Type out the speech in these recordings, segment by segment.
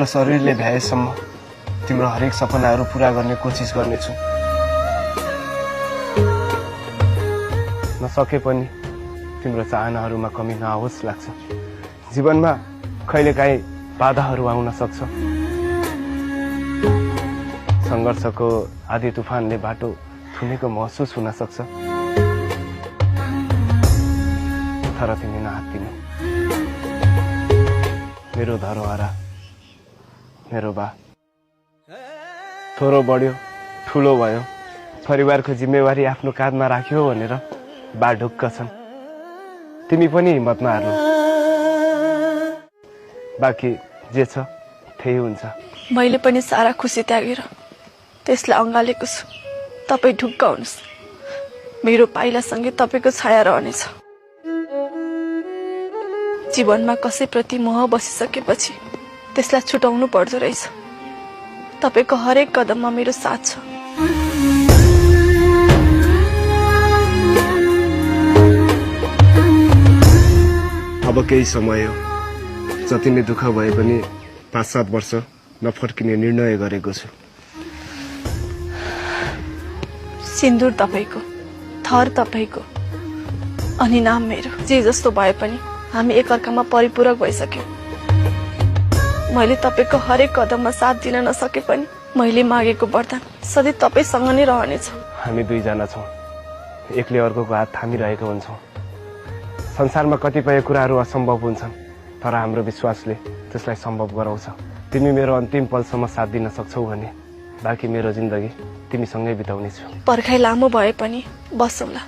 मेरो शरीरले भ्याएसम्म तिम्रो हरेक सपनाहरू पूरा गर्ने कोसिस गर्नेछु। नसके पनि तिम्रो चाहनाहरूमा कमी नआओस् लाग्छ। जीवनमा कहिलेकाहीँ बाधाहरू आउन सक्छ। संघर्षको आधी तुफानले बाटो थुनेको महसुस हुन सक्छ। तर तिमी नहात्तिनु। मेरो धरोहरा, मेरो बा थोरो बढ्यो, ठुलो भयो, परिवारको जिम्मेवारी आफ्नो काँधमा राख्यो भनेर बा ढुक्क छन्। तिमी पनि हिम्मत नहार्नु। बाँकी जे छ त्यही हुन्छ। मैले पनि सारा खुसी त्यागेर त्यसलाई अँगालेको छु। तपाईँ ढुक्क हुनुहोस्। मेरो पाइलासँगै तपाईँको छाया रहनेछ। जीवनमा कसैप्रति मोह बसिसकेपछि त्यसलाई छुटाउनु पर्दो रहेछ। तपाईको हरेक कदममा मेरो साथ छ। अब केही समय हो, जति नै दुःख भए पनि 5-7 वर्ष नफर्किने निर्णय गरेको छु। सिन्दूर तपाईको, थर तपाईको, अनि नाम मेरो। जे जस्तो भए पनि हामी एकअर्कामा परिपूरक भइसक्यौं। मैले तपाईको हरेक कदममा साथ दिन नसके पनि मैले मागेको वरदान सधैँ तपाईसँग नै रहनेछ। हामी दुईजना छौं, एकले अर्कोको हात थामिरहेको हुन्छौं। संसारमा कतिपय कुराहरू असम्भव हुन्छन्, तर हाम्रो विश्वासले त्यसलाई सम्भव गराउँछ। तिमी मेरो अन्तिम पलसम्म साथ दिन सक्छौ भने बाँकी मेरो जिन्दगी तिमीसँगै बिताउने छु। पर्खाइ लामो भए पनि बसौँला,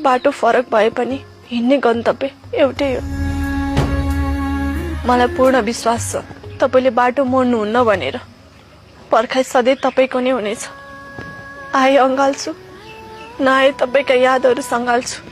बाटो फरक भए पनि हिँड्ने गन्तव्य एउटै हो। मलाई पूर्ण विश्वास छ तपाईले बाटो मोड्नुहुन्न भनेर। पर्खाइ सधैँ तपाईको नै हुनेछ। आए अँगाल्छु, नआए तपाईका यादहरू सँगाल्छु।